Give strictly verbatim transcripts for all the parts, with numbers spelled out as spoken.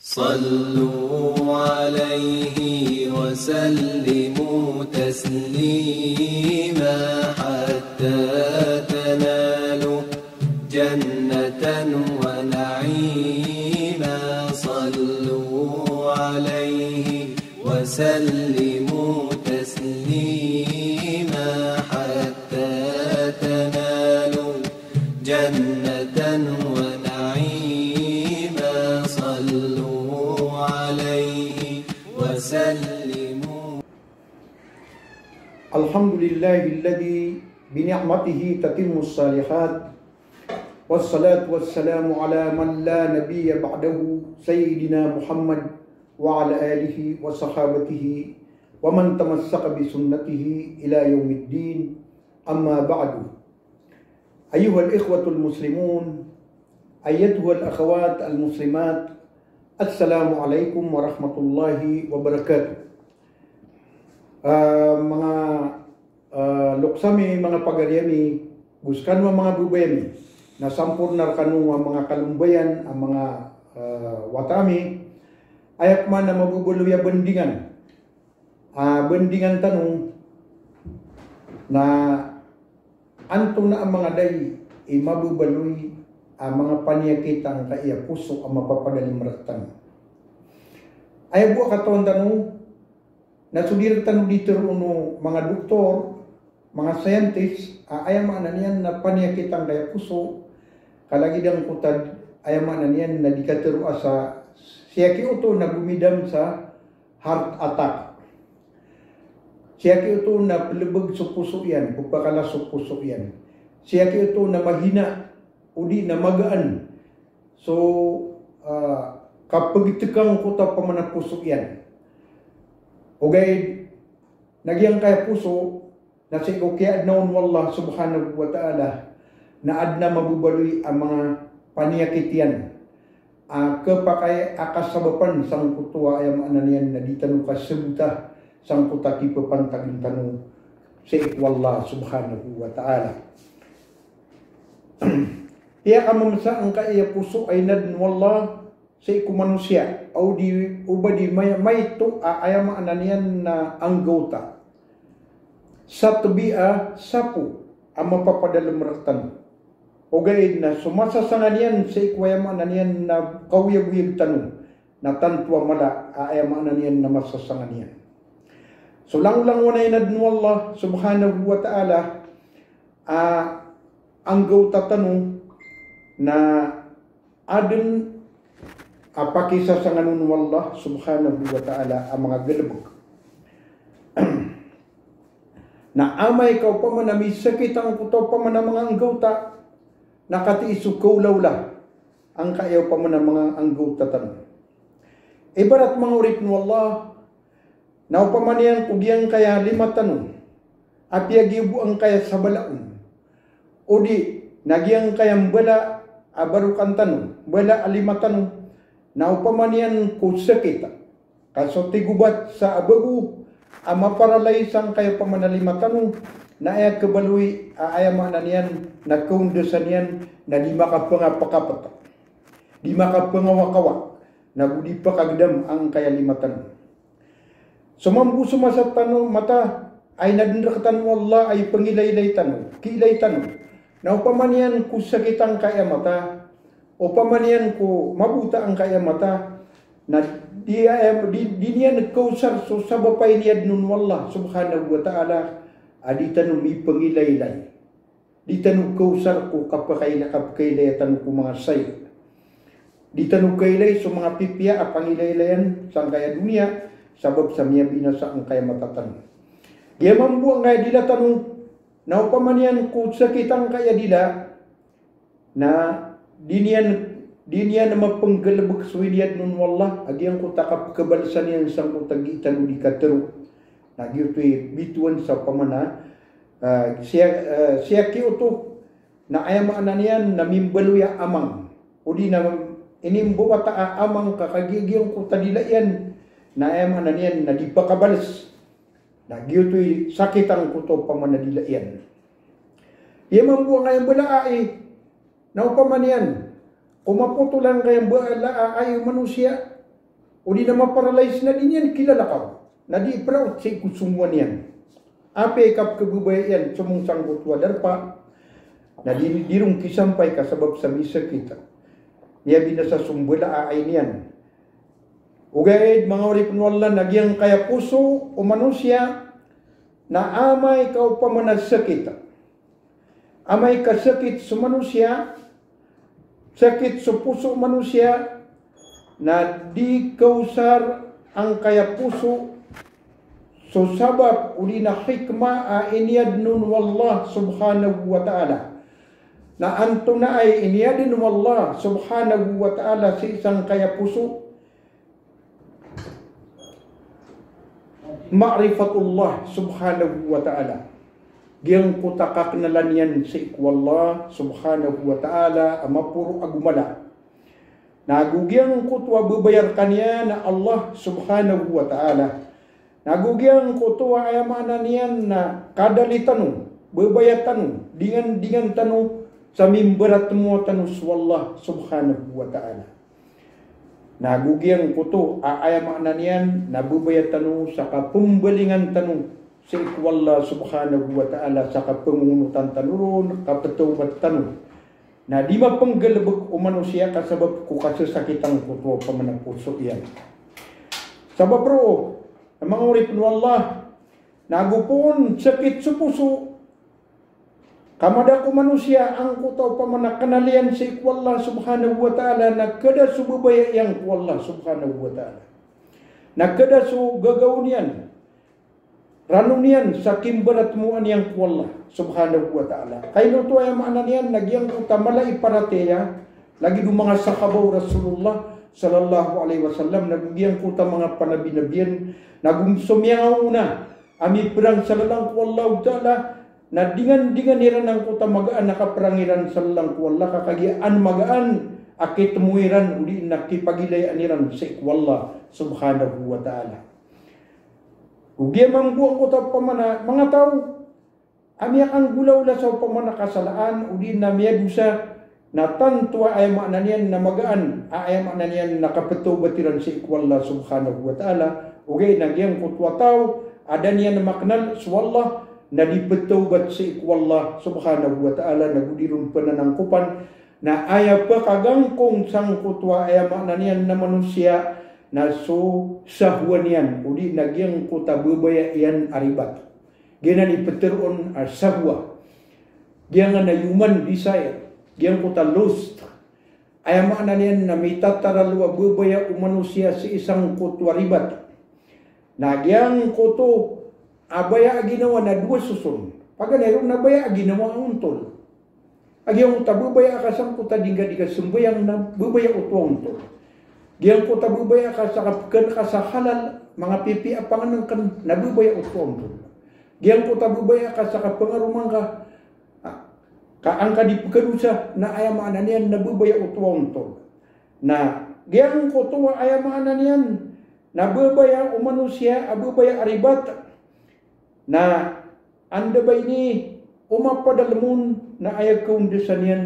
صلوا عليه وسلموا تسليما حتى تنالوا جنة ونعيما. صلوا عليه وسلموا تسليما حتى تنالوا جنة ونعيما. صلوا عليه وسلموا. الحمد لله الذي بنعمته تتم الصالحات، والصلاة والسلام على من لا نبي بعده، سيدنا محمد وعلى آله وصحابته ومن تمسك بسنته إلى يوم الدين. أما بعد. أيها الإخوة المسلمون، أيتها الأخوات المسلمات، السلام عليكم ورحمة الله وبركاته. Ah, manga, ah, loks ami, manga pagari ami, go sekano a manga babay ami, na samporna rekano a manga kalombayan a manga, ah, wata ami, aya pman a mababaloy a bandingan. Ah, bandingan tano na antonaa a manga dai i mababaloy a manga paniyakit angkaya poso a mapapadalem rektano. Aya bo a katawan tano na so di rektano di teroon o manga doktor, manga scientist, a aya maana niyan na paniyakit angkaya poso, kalagid angkoto a aya maana niyan na di katero a sa siyaki oto na gomidam sa heart attack. Siyaki oto na pelebeg so poso iyan, pepakalas so poso iyan. Siyaki oto na mahina, odi na magaan so, ah, kapegtekang angkoto a pamana poso iyan. Ogaid na giyangkaya poso na sii ko kiyaadna on o Allah subhanahu wa ta'ala, na aden a mababaloy a manga paniyakit iyan a kepakay a kasabapan sangkoto a aya maana niyan na di tano kasebota sangkoto a kipepantagen tano sii ko Allah subhanahu wa ta'ala. Aya kamamesa angkaya poso a inaden o Allah sii ko manosiya, odi o ba di may-, maito a aya maana niyan na anggawta. Sa tabiya, sapo a mapapadalem rektano. Ogaid na so masasangan iyan sii ko aya maana niyan na kaoyagoyag tano, na tanto a mala a aya maana niyan na masasangan iyan. So langolangon a inaden o Allah subhanahu wa ta'ala a anggawta tano na aden a pakisasangan on o Allah subhanahu wa ta'ala a manga galebek. Na amay ka opama na misakit angkoto opama na manga anggawta, na katii so kaolaola angkaya opama na manga anggawta tano. Ibarat manga oripen o Allah, na opama niyan ko giyangkaya lima tano, apiya giya bo angkaya sabala on, odi na giyangkaya mbala a barokan tano, mbala a lima tano, na opama niyan ko sakit, ka so tigobat sa abago a maparalay sangkaya opama na lima tano, na aya kebaloy a aya maana niyan na kaondasan iyan na di makapengapakapet, di makapengawakawa, na go di pakagedam angkaya lima tano. So mambo so masa tano mata a inaden rektano o Allah a ipengilaylay tano, kiilay tano. Na opama niyan ko sakit angkaya mata, opama niyan ko mabota angkaya mata, na di, eh, di, di niyan kaosar so sabap a iniyaden on o Allah subhanahu wa ta'ala a di tano mipengilaylay. Di tano kaosar ko kapakaila-, kapakailaya tano ko manga sai. Di tano kailay so manga pipiya a pangilaylayan sangkaya doniya, sabap sa miyabinasa angkaya mata tano. Giya mambo angkaya dila tano, na opama niyan ko sakit angkaya dila, na di niyan, di niyan mapenggalebek so iniyaden on o Allah a giyangkoto a kapekabalesan iyan sangkoto a gii tano di katero. Na giyoto i bitowan sa opama na, ah, siya, ah, siyaki oto na aya maana niyan na mimbaloy a amang. Odi na inimbawata a amang ka kagiya giyangkoto a dila iyan, na aya maana niyan na di pakabales. Na giyoto i sakit angkoto opama na dila iyan. Iya mambo angkaya mbala a ai, na opama niyan ko mapotol angkaya mbala a ai o manosiya, O di na ma-paralyze na di niyan kilalakaw. Na di praot sii ko songowan iyan. Apiya i kapkhababaya iyan somong sangkoto a darpa, na di, di ron kisampay ka sabap sa misakit. Miyabinasa so mbala a ain iyan. Ogaid manga oripn o Allah, na giyangkaya poso o manosiya na amay ka opama na sakit. Amay ka sakit so manosiya, sakit so poso o manosiya, na di kaosar angkaya poso so sabap odi na hikmah a iniyadn on o Allah subhanahu wa ta'ala. Na antonaa i iniyadn o Allah subhanahu wa ta'ala sii sangkaya poso? Ma'rifatullah subhanahu wa ta'ala. Giyangkoto a kaknalan iyan sii ko Allah subhanahu wa ta'ala a maporo ago mala. Na ago giyangkoto a babaya rkaniyan na Allah subhanahu wa ta'ala. Na ago giyangkoto a aya maana niyan na kadali tano, babaya tano, dingandingan tano sa mimbaratmowa tano so Allah subhanahu wa ta'ala. Na ago giyangkoto a aya maana niyan na babaya tano sa kapmbalingan tano sii ko Allah subhanahu wa ta'ala sa kapangongonotan tano ron, kapthawbat tano. Na di mapnggalbk o manosiya ka sabap ko kasasakit angkoto a opama na poso iyan. Sabap roo, manga oripn o Allah, na ago poon sakit so poso, ka mada ko manosiya angkoto a opama na knal iyan sii ko Allah subhanahu wa ta'ala, na kada so babaya iyan ko Allah subhanahu wa ta'ala. Na kada so gagaw niyan, rano niyan sa kimbaratmowaan iyan ko Allah subhanahu wa ta'ala. Kaino oto aya maana niyan na giyangkoto a mala i paratiyaya, lagid o manga sahaba o Rasulullah sallallahu alaihi wasallam, na ago giyangkoto a manga panabinabian, na ago so miyangaoona a miprang sa lalan ko Allah ta'ala, na dingandingan iran angkoto a magaan a kaprang iran sa lalan ko Allah, ka kagiya an magaan a kitmo iran odi na kipagilayaan iran sii ko Allah subhanahu wa ta'ala. Ogaid mambo angkoto a opama na manga taw a miyakanggolawla sa opama na kasalaan odi na miyadosa, na tanto a aya maana niyan na magaan a aya maana niyan na kapthawbat iran sii ko Allah subhanahu wa ta'ala. Ogaid na giyangkoto a taw a da niyan maknal so Allah, na di pthawbat sii ko Allah subhanahu wa ta'ala, na go di ron pnanangkopan, na aya pkagangkong sangkoto a aya maana niyan na manosiya na so sahwa niyan, odi na giyangkoto a babaya iyan a ribat. Giyanan i ptharoon a sahwa. Giyanan a human desire. Giyangkoto a lust. Aya maana niyan na mitataralo a babaya o manosiya sii sangkoto a ribat. Na giyangkoto a baya a ginawa na dowa soson. Paganay ron na baya a ginawa a ontol. A giyangkoto a babaya ka sangkoto a di ngka di kasambayang na babaya oto a ontol. Giyangkoto a babaya ka sa kapkhan ka sa halal, manga pipiya a pangnngkn na babaya oto a ontol. Giyangkoto a babaya ka sa kapangaroma ngka, ah, ka angka di pkhadosa, na aya maana niyan na babaya oto a ontol. Na giyangkoto a aya maana niyan na babaya o manosiya a babaya a ribat. Na anda ba ini o mapadalm on na aya kaondasan iyan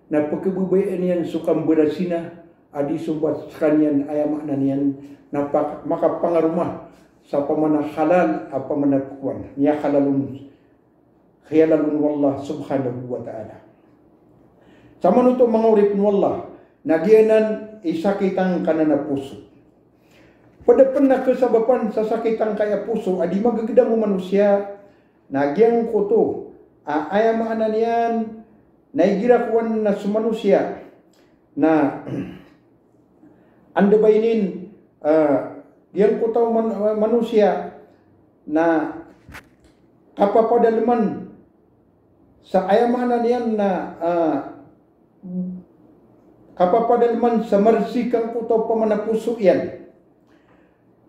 na pkhababayaan iyan so kambarasina a di so ba skaniyan aya maana niyan na pak-, makapangaroma sa opama na halal a opama na pkhowan. Miyahalal on, khiyalal on o Allah subhanahu wa ta'ala. Samanoto manga oripn o Allah, na giyanan i sakit angkanan a poso. Pd pn a kasabapan sa sakit angkaya poso a di magagdam o manosiya, na giyangkoto a aya maana niyan na igira kowan na so manosiya na anda ba inin, ah, giyangkoto a man-, manosiya na kapapadalman sa aya maana niyan na, ah, kapapadalman sa marsik angkoto a opama na poso iyan.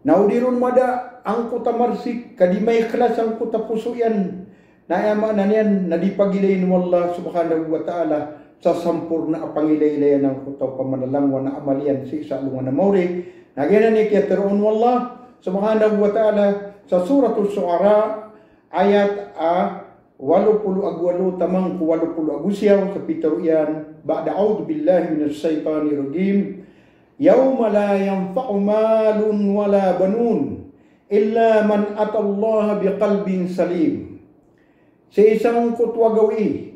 Na o di ron mada angkoto a marsik, ka di maikhlas angkoto a poso iyan, na aya maana niyan na di pagilayn o Allah subhanahu wa ta'ala sa samporna a pangilaylayan angkoto a opama na langowan a amal iyan sii sa alongan a maori. Na giyanan i kiyatharoon o Allah subhanahu wa ta'ala sa Suratul Shu'ara, ayat a walo polo ago walo taman ko walo polo ago siyaw, sa pitharo iyan, ba'da a'udhu billahi minash shaytanir rajim. Yawma la yanfa'u malun wala banun illa man atallaha biqalbin salim. Sii sangkoto a gawii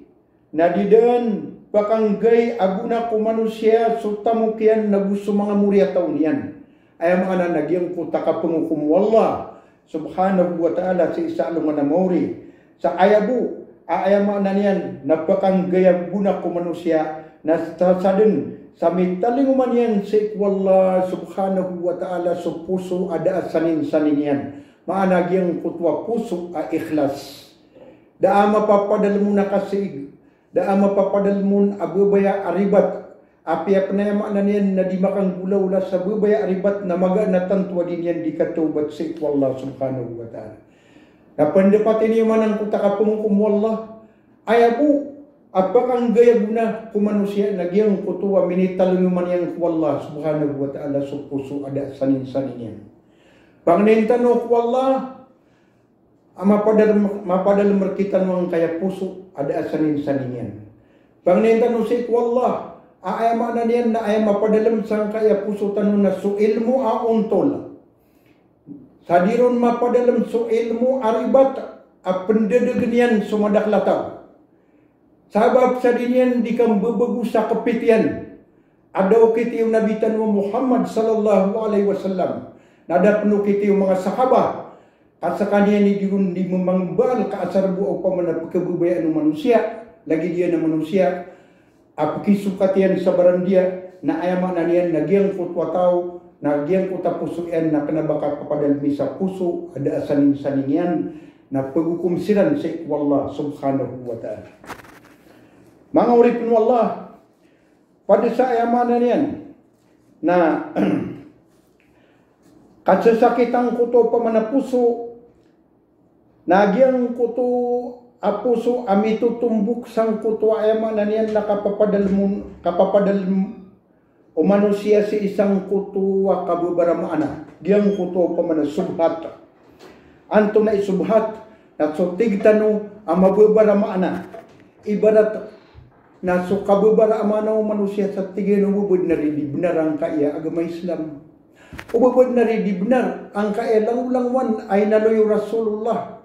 na di dn pakanggay a gona ko manosiya so tamok iyan nago so manga moriyataw niyan. Aya maana na giyangkoto a kapangokom o Allah subhanahu wa ta'ala sii sa alongan a maori. Sa aya bo a aya maana niyan na pakanggay a gona ko manosiya na sa sadn sa mitalingoma niyan sii ko Allah subhanahu wa ta'ala so poso a da a saninsaning iyan. Maana giyangkoto a poso a ikhlas. Da a mapapadalm on a kasiig, da a mapapadalm on a babaya a ribat. Apiya pn aya maana niyan na di makanggolawla sa babaya a ribat na magaan a tanto a di niyan di katawbat sii ko Allah subhanahu wa ta'ala. Na pndapati niyo man angkoto a kapangokom o Allah, aya bo a pakanggay a gona ko manosiya na giyangkoto a minitalingoma niyan ko Allah subhanahu wa ta'ala so poso a da a saninsaning iyan. Pangnin tano ko Allah a mapadalm, mapadalm rktano angkaya poso a da a saninsaning iyan. Pangnin tano sii ko Allah a aya maana niyan na aya mapadalm sangkaya poso tano na so ilmo a ontol. Sa di ron mapadalm so ilmo a ribat a pndadagn iyan so madakl a taw. Sabap sa di niyan di kambabago sa kapit iyan. Anda okit iyo Nabi tano a Muhammad sallallahu alaihi wasallam, na da pn okit iyo manga sahaba, ka skaniyan i di ron di mamangmbal ka asar bo a opama na pkhababayaan o manosiya, lagid iyan a manosiya a pkisokat iyan sa barandiya, na aya maana niyan na giyangkoto a taw, na giyangkoto a poso iyan na kna ba kapapadalmi sa poso a da a saninsaning iyan, na pgokom siran sii ko Allah subhanahu wa ta'ala. Manga oripn o Allah, pd sa aya maana niyan na kasasakit angkoto opama na poso, na giyangkoto a poso a mitotombok sangkoto a aya maana niyan na kapapadalm on, kapapadalm o manosiya sii sangkoto a kababara maana. Giyangkoto opama na subhat. Antonaa i subhat? Na so tig tano a mababara maana. Ibarat na so kababara maana o manosiya sa tig iyan o ba bnar i di bnar angkaya agama Islam. O ba bnar i di bnar angkaya langolangowan a inaloy o Rasulullah,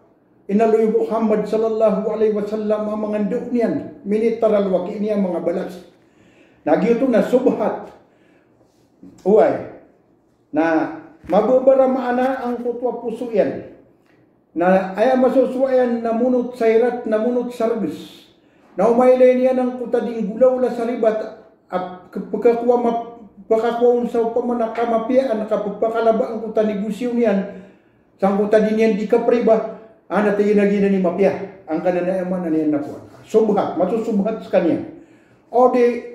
inaloy o Muhammad sallallahu alaihi wasallam a manga ndao niyan, minitaralowaki niyan a manga balas. Na giyoto na subhat. Oway. Na mababara maana angkoto a poso iyan. Na aya masosowa iyan na monot sa irat, na monot sa rgs. Na o mailay niyan angkoto a di nggolawla sa ribat a pk-, pkakowa ma-, pkakowa on sa opama na kamapiyaan, kapphakalaba angkoto a negosyo niyan sangkoto a di niyan di kapriba, a na tig iyan a giyanan i mapiya. Angkanan a aya maana niyan na kowan. Subhat, masosobhat skaniyan. O di,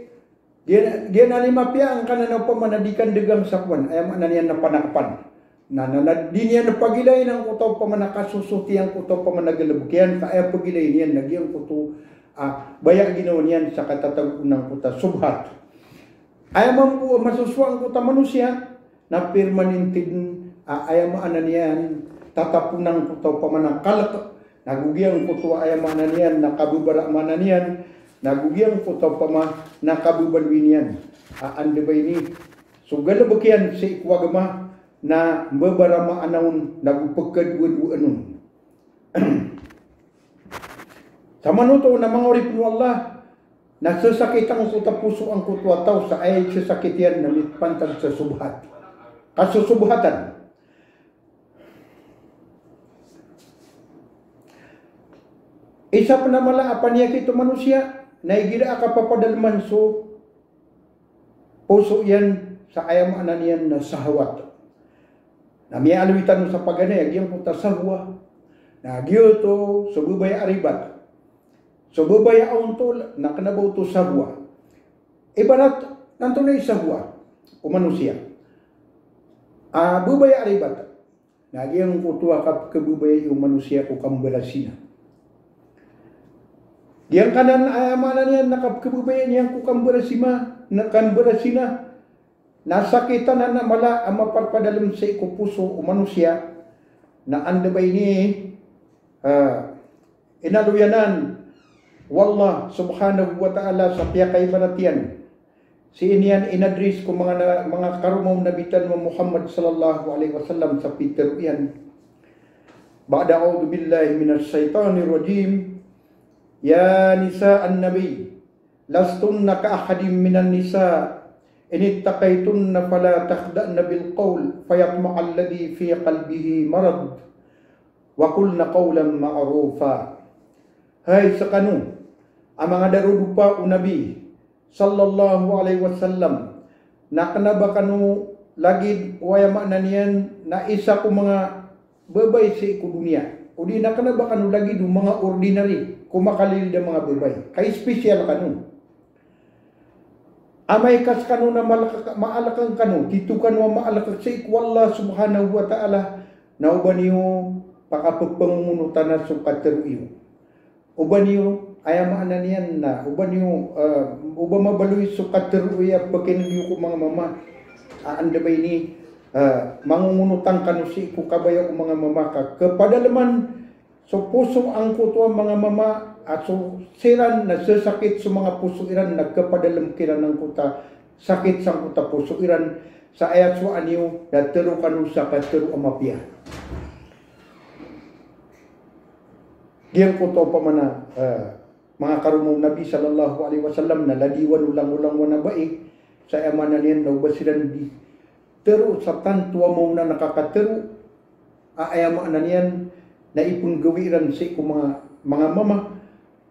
Giya-, giyanan i mapiya angkanan a opama na di kandagang sa kowan, aya maana niyan na panakpan. Na, na, na di niyan pagilayn angkoto a opama na kasosoti angkoto a opama na galbk iyan, ka aya pagilay niyan na giyangkoto a baya a ginawa niyan sa katatago angkoto a subhat. Aya mambo a masosowa angkoto a manosiya, na permanente dn a aya maana niyan tatapon angkoto a opama na kalk, na go giyangkoto a aya maana niyan na kababara maana niyan, na go giyangkoto a opama na kababaloy niyan. A anda ba ini so galbk iyan sii ko agama na mbabara maana on na go pkhadowadowan on. Sa manoto na manga oripn o Allah, na sasakit angkoto a poso angkoto a taw sa aya sasakit iyan na mipantag sa subhat. Kasosobhatan. Isa pn a mala a paniyakit o manosiya na igira a kapapadalman so poso iyan sa aya maana niyan na sahwat. Na miyaaloy tano sa paganay a giyangkoto a sahwa. Na giyoto so babaya a ribat. So babaya a ontol na kna ba oto sahwa. Ibarat, na antonaa i sahwa o manosiya? A, babaya a ribat. Na giyangkoto a kapkhababayai o manosiya ko kambarasina. Giyangkanan a aya maana niyan na kapkhababayai niyan ko kambarasima, na kambarasina, na sakitan anan a mala a maparpadalm sii ko poso o manosiya, na anda ba ini, ah, inaloy anan o Allah subhanahu wa ta'ala sa piyakaibarat iyan. Sii niyan inaddress ko manga na, manga karoma o Nabi tano a Muhammad sallallahu alaihi wasallam sa pitharo iyan. Ba'da a'udhu billahi minash shaitanir rajim. Ya nisa an-nabi, lastunna ka ahadin minan nisa, in ittaqaytunna fala takhda'na bil qawl, fayatma'a alladhi fi qalbihi marad, wa qulna qawlan ma'rufa. Hay skano a manga darodopa o Nabi sallallahu alaihi wasallam, na kna ba kano lagid o aya maana niyan na isa ko manga babay sii ko doniya. O di na kna ba kano lagid o manga ordinary ko makalilid a manga babay. Ka-special kano. Amay ka skano na maalk-, maalkn kano, tito kano a maalk sii ko Allah subhanahu wa ta'ala, na oba niyo pakappangongonotan so katharo iyo. Oba niyo, aya maana niyan na, oba niyo, eh, oba mabaloy so katharo iyo a pkin'g iyo ko manga mama. A anda ba ini, eh, mangongonotan kano sii ko kabaya o manga mama ka kpadalman so poso angkoto a manga mama, a so siran na sasakit so manga poso iran na kpadalm kiran angkoto a sakit sangkoto a poso iran, sa aya sowaan iyo na tharo kano sa katharo a mapiya. Giyangkoto opama na, eh, manga karoma o Nabi sallallahu alaihi wasallam na ladiwan o langolangon a bai, sa aya maana niyan na oba siran di tharo sa tanto a maona na kakatharo, a aya maana niyan na ipnggawii ran sii ko manga, manga mama,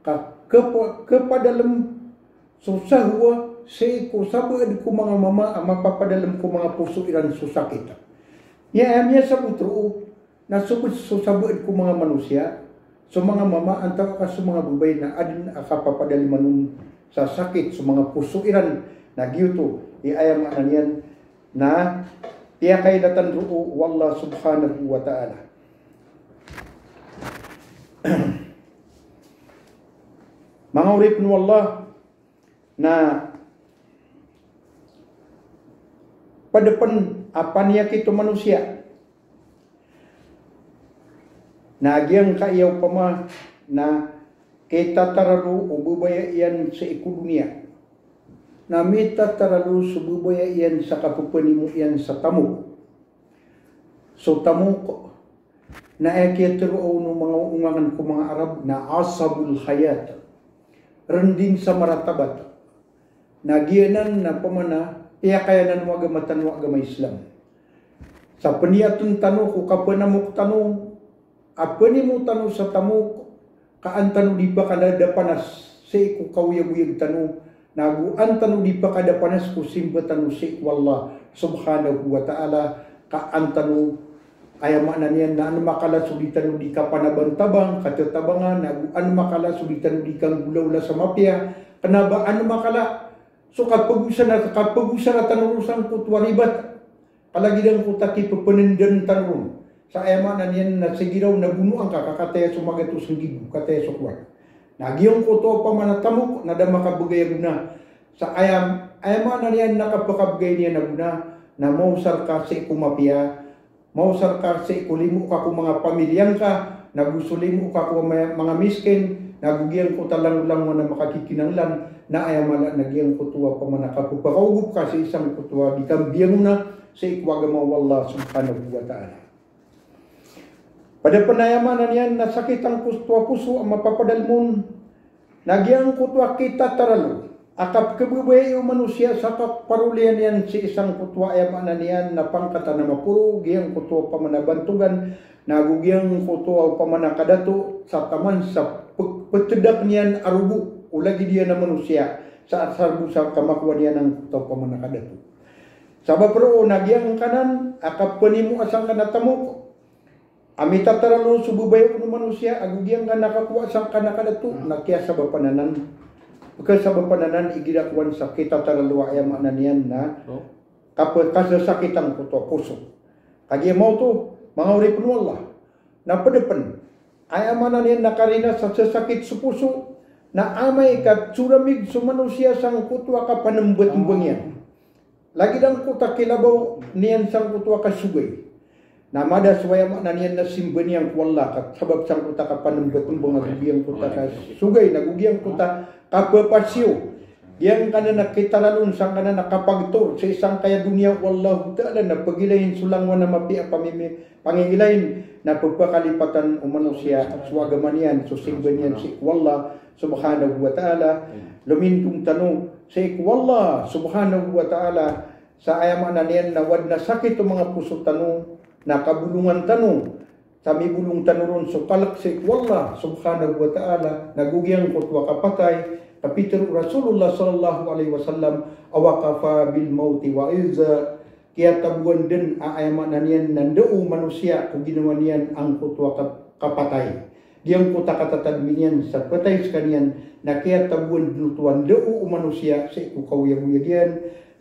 ka kpa-, kpadalm so sahwa sii ko sabaad ko manga mama a mapapadalm ko manga poso iran so sakit. Aya, aya miyasabot roo, na so, so sabaad ko manga manosiya, so manga mama antaa ka so manga babay na adn a kapapadalman on sa sakit so manga poso iran, na giyoto i aya maana niyan na piyakailatan roo o Allah subhanahu wa ta'ala. Manga oripn o Allah, na pd pn a paniyakit o manosiya. Na giyangkaya opama na kitataralo o babaya iyan sii ko doniya, na mitataralo so babaya iyan sa kapphanimo iyan sa tamok. So tamok na aya kiyatharo o manga ongangan ko manga Arab na asabul hayat. Rnding sa maratabat. Na giyanan na opama na piyakayanan o agama tano a agama Islam. Sa pniyatn tano ko kapnamok tano, a pnimo tano sa tamok, ka an tano di pakadadapanas sii ko kaoyagoyag tano, nago an tano di pakadapanas ko simba tano sii ko Allah subhanahu wa ta'ala, ka an tano, aya maana niyan na an makala so di tano di kapanabantabang, katatabangan, nago an makala so di tano di kanggolawla sa mapiya, kna ba an makala so kapagosara, kapagosara tano ron sangkoto a ribat. Ka lagid angkoto a kipepnandan tano ron. Sa aya maana niyan na sgiraw na bonoan ka, ka kataya so magatos nggibo, kataya so kowan. Na giyangkoto opama na tamok, na da makabgay a gona. Sa aya, aya maana niyan na kapakabgay niyan a gona, na maosar ka sii ko mapiya, maosar ka sii ko limo ka ko manga pamilya ngka, nago so limo ka ko manga, manga miskin, nago giyangkoto a langolangon a makakikinanglan, na aya mala na giyangkoto a opama na kapepakaogop ka sii sangkoto a di kambiyangona sii ko agama o Allah subhanahu wa ta'ala. Pd pn aya maana niyan na sakit angkoto a poso a mapapadalm on, na giyangkoto a kitataralo a kapkhababayai o manosiya sa kaparoliyan iyan sii sangkoto a aya maana niyan na pangkatan a maporo, giyangkoto a opama na bantogan, nago giyangkoto a opama na kadato, sa taman sa pe-, ptdak niyan a rogo o lagid iyan a manosiya, sa asar bo sa kamakowa niyan angkoto a opama na kadato. Sabap roo na giyangkanan a kapnimo a sangkanan a tamok, a mitataralo so babaya o manosiya, ago giyangkanan a kakowa sangkanan a kadato, na kiyasabapan anan, kasabapan anan igira kowan sa kitataralo a aya maana niyan na kape-, kasasakit angkoto a poso. Kagiya maoto, manga oripn o Allah, na pd pn, aya maana niyan na karina sa sasakit so poso, na amay ka soramig so manosiya sangkoto a kapanmbtmbang iyan. Lagid angkoto a kilabaw niyan sangkoto a kasogay. Na mada so aya maana niyan na simba niyan ko Allah, ka sabap sangkoto a kapanmbtmbang ago giyangkoto a kasogay, nago giyangkoto a kapapasiyo. Giyangkanan a kitaralon sangkanan a kapagtor sii sangkaya doniya o Allahu Ta'ala na pagilayin so langowan a mapiya a pamimi-, pangigilayin na pephakalipatan o manosiya so agama niyan, so simba niyan sii ko Allah Subhanahu wa Ta'ala. Lomintong tano sii ko Allah Subhanahu wa Ta'ala sa aya maana niyan na o aden a sakit o manga poso tano na kabolongan tano sa mibolong tano ron so kalek sii ko Allah Subhanahu wa Ta'ala, na go giyangkoto a kapatay, ka pitharo o Rasulullah sallallahu alaihi wasallam, "Awa kafa bil mauti wa'idha." Kiyataboan den a aya maana niyan na ndao o manosiya ko ginawa niyan angkoto a kap-, kapatay. Giyangkoto a katatadmi niyan sa patay sekaniyan, na kiyataboan den oto a ndao o manosiya sii ko kaoyagoyag iyan,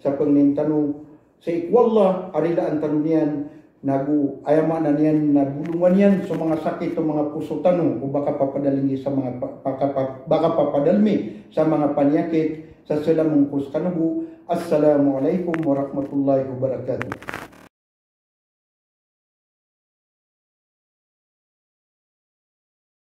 sa pangnin tano sii ko Allah a rilaan tano niyan, na go aya maana niyan na bolongan iyan so manga sakit o manga poso tano, o ba kapapadalmi sa manga pa-, pa-, kapa-, ba kapapadalmi sa manga paniyakit, sa salam ko sekano bo. Assalamu alaikum warahmatullahi wabarakatuh.